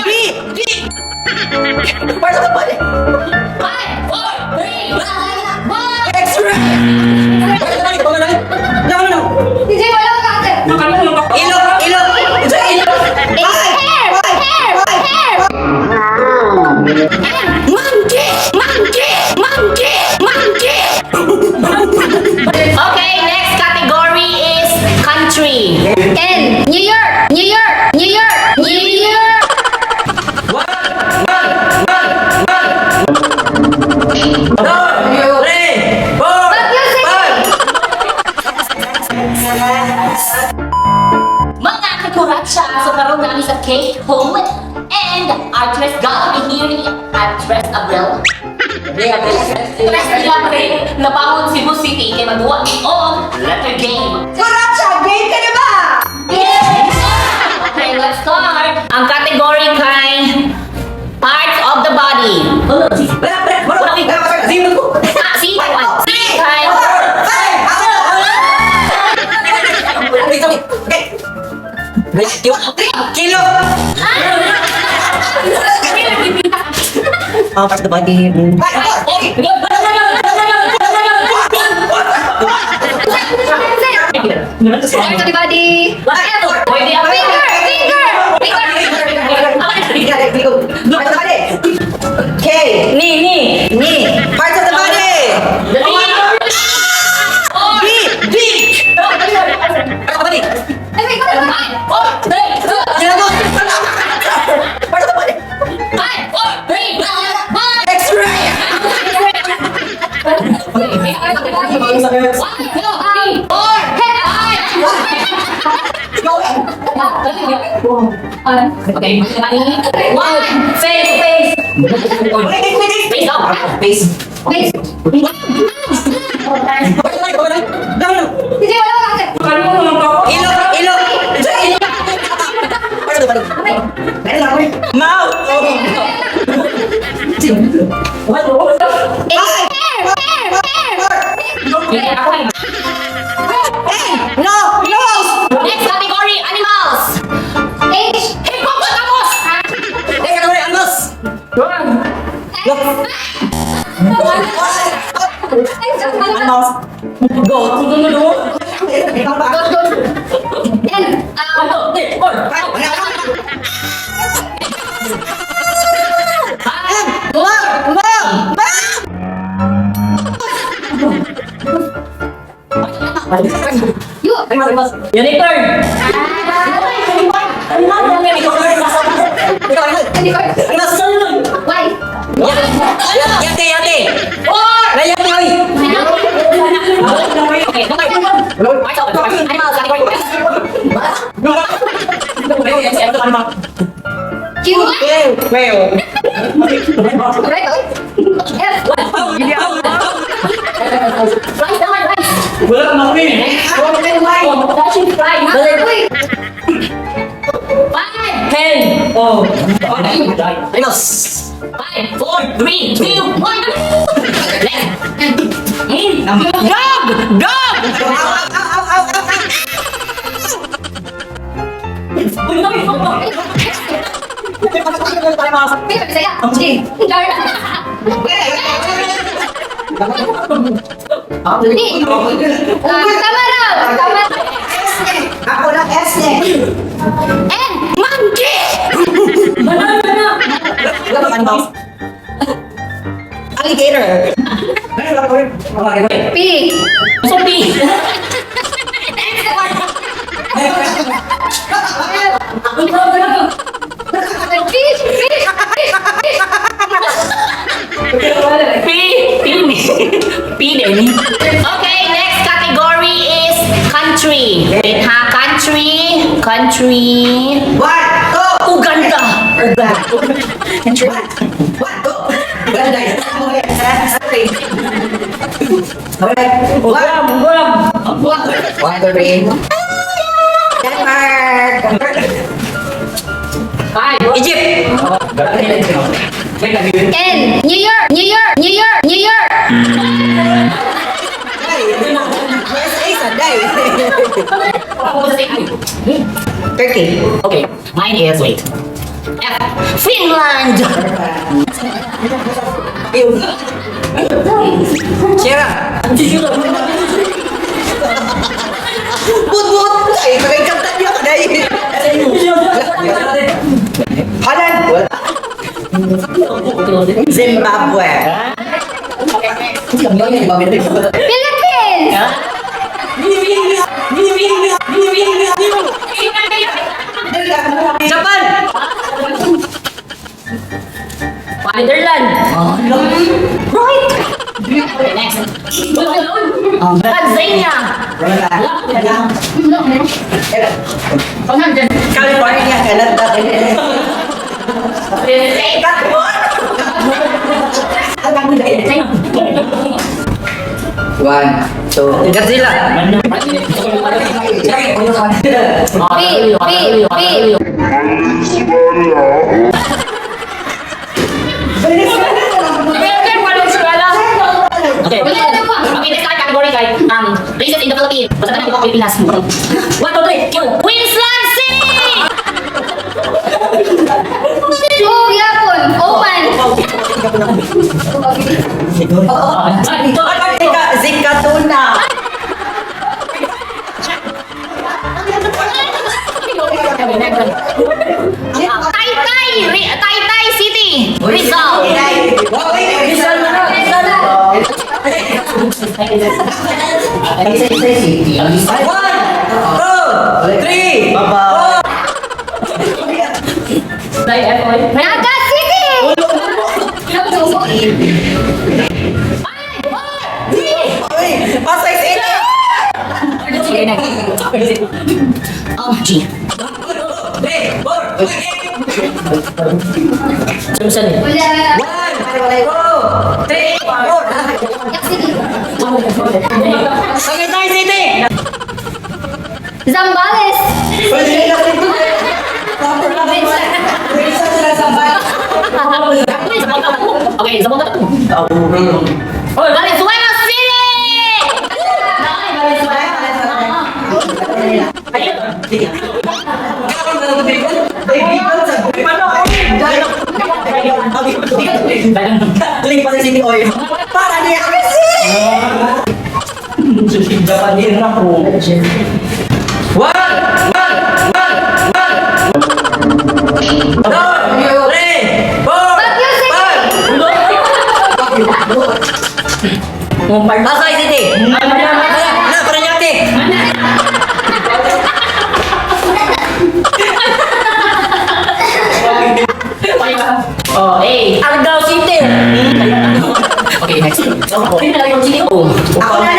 B! B! Part of the body! 5, 4, 3, 1. X-ray! Part of the body! No, no, no! DJ, wala ka ate. Ilong! Ilong! Ito ilong! Hair! Hair! Hair! Monkey! Monkey! Monkey! Monkey! Okay, next category is country. N. New York! New York! New York! New York! One! One! One! One! Two! Three! Four! Baguio City! Five! Mga kakuratsa, so karon naa mi sa Cake Home and Artress Gallery here at Tres Abril. Tres Abril, Labangon, Cebu City, kay magduwa mi og letter game. Kuratsa! Game ka na ba? Okay, let's start. Ang category kay parts of the body. Wala, wala, wala. Zero. Ah, C, one. C, kay Four! Five! Wait, wait, okay. Kilo! Oh, part of the body. Five, four, three. Part of the body. F. Pwede ang Finger! Finger! Finger! Part of the body. K. Ni, ni. Knee. Parts of the body. B. B. Part of the body. Ay, wait, wait, wait. 5, 4, 3, 2, Ginagawa. Part of the body. 5, 4, 3, 2, 1. X-ray. Part of the body. 1, 2, 3, 4, 5. Go. Okay. One, face, face. Wait, wait, wait. Face up. Face. Face. Part of the body. No, no. DJ, wala ka ate. Ilong. Ilong. Ilong. Part of the body. Mouth. Oh. Hair! Hair! Hair! No. Nose. Next category, animals. H. Hippopotamus. Next category, animals. Look. Animals. Goat. Goat, goat. N. M. Ma. Ma. Ma. U. Animals. Unicorn. Ikaw, animal. Unicorn. Animals. Y. Yate, yate. Four. Yate, oy. Okay, animals category. Q. Whale. Whale. Right? F. Rice naman, rice. Wala na kami. Dashing rice. Uy. 5, 10. Oh. Animals. 5, 4, 3, 2, 1. Next. Dog! Dog! Ow, ow, ow, ow, ow. P. Bisaya. G. Jar. D. Ah, tama raw. Tama. Ako lang S eh. N. Monkey! Animals. Alligator. P. So P. Fish. Fish. Fish. Fish. P. P. P din. Okay, next category is country. Wait ha, country. Country. One, two. Uganda. Uganda. One, one, two. Uganda. Three. One, one, two, three. Denmark. 5. Egypt. N. New York. New York. New York. New York. USA Sunday. Turkey. Okay, mine is, wait. F. Finland! Sierra. But-but! Ay, kagay niya ka dahil. Holland. Zimbabwe. Philippines! Japan. Netherlands! Right! Okay, next. Tanzania! California. Canada. One, two. Godzilla. B, B, B. Okay. Okay, next category kay places in the Philippines. Basta tanan ko Pilipinas. One, two, three, go. Queensland City! O, Yapon. Oman. Zikatuna. Taytay! Taytay City! Rizal! Rizal na. One, two, three, four. Naga City! Pasay City. Okay, next. G. Three, four, Saan eh? Wala. One, two, three, four. Yak City. Tagaytay City. Zambales. Okay, sa mga Valenzuela City! Para niya kasi! One, one, one, one. Two, three, four, Baguio City. five. Pasay City. Na, Parañaque. Oh, A. Argao City. Okay, next. Ako na.